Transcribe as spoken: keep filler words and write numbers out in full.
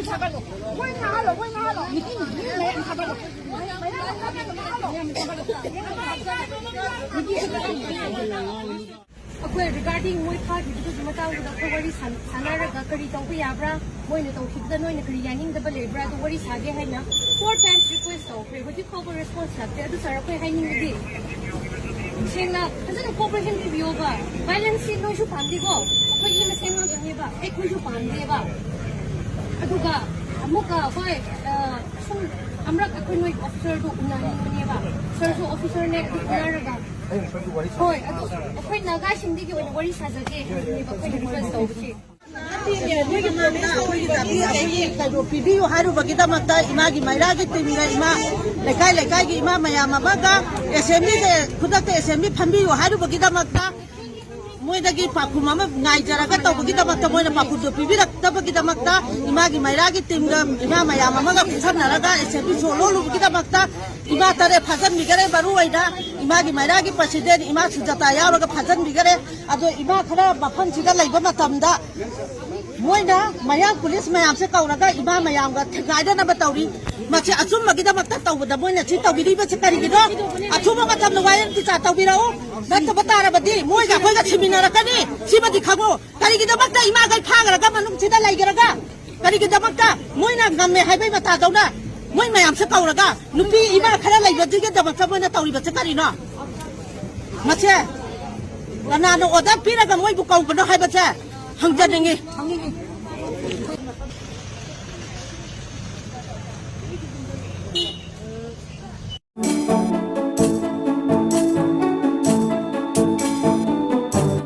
ꯊꯥꯒꯠꯂꯣ꯫ ꯃꯣꯏ ꯊꯥꯒꯠꯂꯣ, ꯃꯣꯏ ꯊꯥꯒꯠꯂꯣ꯫ ꯃꯤꯇꯤꯡ, ꯃꯤ ꯃꯌꯥꯝ ꯊꯥꯒꯠꯂꯣ꯫ ꯃꯌꯥꯝ ꯊꯥꯒꯠꯂꯣ, ꯃꯌꯥꯝ ꯊꯥꯒꯠꯂꯣ꯫ ꯑꯩꯈꯣꯏ regarding ꯃꯣꯏ ꯐꯥꯈꯤꯕꯗꯨꯒꯤ ꯃꯇꯥꯡꯗꯨꯗ ꯑꯩꯈꯣꯏ ꯋꯥꯔꯤ ꯁꯥꯟ-, ꯁꯥꯟꯅꯔꯒ ꯀꯔꯤ ꯇꯧꯕ ꯌꯥꯕ꯭ꯔꯥ, ꯃꯣꯏꯅ ꯇꯧꯈꯤꯕꯗ ꯅꯣꯏꯅ ꯀꯔꯤ ꯌꯥꯅꯤꯡꯗꯕ ꯂꯩꯕ꯭ꯔꯥ, ꯑꯗꯨ ꯋꯥꯔꯤ ꯁꯥꯒꯦ ꯍꯥꯏꯅ four times request ꯇꯧꯈ꯭ꯔꯦ꯫ ꯍꯧꯖꯤꯛ ꯐꯥꯎꯕ response ꯂꯥꯛꯇꯦ꯫ ꯑꯗꯨ sir, ꯑꯩꯈꯣꯏ ꯍꯥꯏꯅꯤꯡꯕꯗꯤ ꯁꯦꯡꯅ ꯐꯖꯅ cooperation ꯄꯤꯕꯤꯌꯣꯕ꯫ Violence ꯁꯤ ꯅꯣꯏꯁꯨ ꯄꯥꯝꯗꯦꯀꯣ, ꯑꯩꯈꯣꯏ ꯃꯤ ꯃꯁꯦꯟ ꯉꯥꯛꯇꯅꯦꯕ, ꯑꯩꯈꯣꯏꯁꯨ ꯄꯥꯝꯗꯦꯕ꯫ ꯑꯗꯨꯒ ꯑꯃꯨꯛꯀ ꯍꯣꯏ, ꯑ, ꯁꯨꯝ ꯑꯃꯔꯛ ꯑꯩꯈꯣꯏ ꯅꯣꯏ officer ꯗꯨ ꯎꯅꯅꯤꯡꯕꯅꯦꯕ꯫ Sir ꯁꯨ officer ꯅꯦ, ꯑꯗꯨ ꯎꯅꯔꯒ, ꯍꯣꯏ, ꯑꯗꯨ ꯑꯩꯈꯣꯏ ꯅꯥꯒꯥꯁꯤꯡꯗꯒꯤ ꯑꯣꯏꯅ ꯋꯥꯔꯤ ꯁꯥꯖꯒꯦ ꯍꯥꯏꯕꯅꯦꯕ ꯑꯩꯈꯣꯏꯅ request ꯇꯧꯕꯁꯦ꯫ ꯅꯠꯇꯦꯅꯦ, ꯅꯣꯏꯒꯤ ꯃꯥꯡꯗ ꯑꯩꯈꯣꯏꯒꯤ ꯖꯥꯇꯤ ꯑꯩꯈꯣꯏꯒꯤ ꯀꯩꯅꯣ ꯄꯤꯕꯤꯌꯨ ꯍꯥꯏꯔꯨꯕꯒꯤꯗꯃꯛꯇ ꯏꯃꯥꯒꯤ ꯃꯩꯔꯥꯒꯤ ꯇꯤꯝꯒ ꯏꯃꯥ ꯂꯩꯀꯥꯏ ꯂꯩꯀꯥꯏꯒꯤ ꯏꯃꯥ ꯃꯌꯥꯝ ꯑꯃꯒ assembly ꯗ ꯈꯨꯗꯛꯇ assembly ꯐꯝꯕꯤꯌꯨ ꯍꯥꯏꯔꯨꯕꯒꯤꯗꯃꯛꯇ ꯃꯣꯏꯗꯒꯤ ꯄꯥꯎꯈꯨꯝ ꯑꯃ ꯉꯥꯏꯖꯔꯒ ꯇꯧꯕꯒꯤꯗꯃꯛꯇ ꯃꯣꯏꯅ ꯄꯥꯎꯈꯨꯝꯗꯨ ꯄꯤꯕꯤꯔꯛꯇꯕꯒꯤꯗꯃꯛꯇ ꯏꯃꯥꯒꯤ ꯃꯩꯔꯥꯒꯤ ꯇꯤꯝꯒ ꯏꯃꯥ ꯃꯌꯥꯝ ꯑꯃꯒ ꯈꯨꯠꯁꯝꯅꯔꯒ assembly ꯁꯣ ꯂꯣꯜꯂꯨꯕꯒꯤꯗꯃꯛꯇ ꯏꯃꯥ ꯇꯔꯦꯠ ꯐꯥꯖꯤꯟꯕꯤꯈꯔꯦ꯫ ꯃꯔꯨ ꯑꯣꯏꯅ ꯏꯃꯥꯒꯤ ꯃꯩꯔꯥꯒꯤ president ꯏꯃꯥ ꯁꯨꯖꯥꯇꯥ ꯌꯥꯎꯔꯒ ꯐꯥꯖꯤꯟꯕꯤꯈꯔꯦ꯫ ꯑꯗꯣ ꯏꯃꯥ ꯈꯔ ꯃꯐꯝꯁꯤꯗ ꯂꯩꯕ ꯃꯇꯝꯗ ꯃꯣꯏꯅ ꯃꯌꯥꯡ ꯄꯨꯂꯤꯁ ꯃꯌꯥꯝꯁꯦ ꯀꯧꯔꯒ ꯏꯃꯥ ꯃꯌꯥꯝꯒ ꯊꯤꯡꯒꯥꯏꯅꯅꯕ ꯇꯧꯔꯤ꯫ ꯃꯁꯤ ꯑꯆꯨꯝꯕꯒꯤꯗꯃꯛꯇ ꯇꯧꯕꯗ ꯃꯣꯏꯅ ꯁꯤ ꯇꯧꯕꯤꯔꯤꯕꯁꯤ ꯀꯔꯤꯒꯤꯅꯣ? ꯑꯆꯨꯝꯕ ꯃꯇꯝꯗ ꯋꯥꯌꯦꯜ ꯕꯤꯆꯥꯔ ꯇꯧꯕꯤꯔꯛꯎ꯫ ꯅꯠꯇꯕ ꯇꯥꯔꯕꯗꯤ ꯃꯣꯏꯒ ꯑꯩꯈꯣꯏꯒ ꯁꯤꯃꯤꯟꯅꯔꯛꯀꯅꯤ꯫ ꯁꯤꯃꯗꯤ ꯈꯪꯉꯨ꯫ ꯀꯔꯤꯒꯤꯗꯃꯛꯇ ꯏꯃꯥꯈꯩ ꯐꯥꯈ꯭ꯔꯒ ꯃꯅꯨꯡꯁꯤꯗ ꯂꯩꯈ꯭ꯔꯒ? ꯀꯔꯤꯒꯤꯗꯃꯛꯇ? ꯃꯣꯏꯅ ꯉꯝꯃꯦ ꯍꯥꯏꯕꯩ ꯃꯇꯥꯗꯧꯅ ꯃꯣꯏ ꯃꯌꯥꯝꯁꯦ ꯀꯧꯔꯒ ꯅꯨꯄꯤ ꯏꯃꯥ ꯈꯔ ꯂꯩꯕꯗꯨꯒꯤꯗꯃꯛꯇ ꯃꯣꯏꯅ ꯇꯧꯔꯤꯕꯁꯦ ꯀꯔꯤꯅꯣ? ꯃꯁꯦ ꯀꯅꯥꯅ order ꯄꯤꯔꯒ ꯃꯣꯏꯕꯨ ꯀꯧꯕꯅꯣ ꯍꯥꯏꯕꯁꯦ ꯍꯪꯖꯅꯤꯡꯉꯤ꯫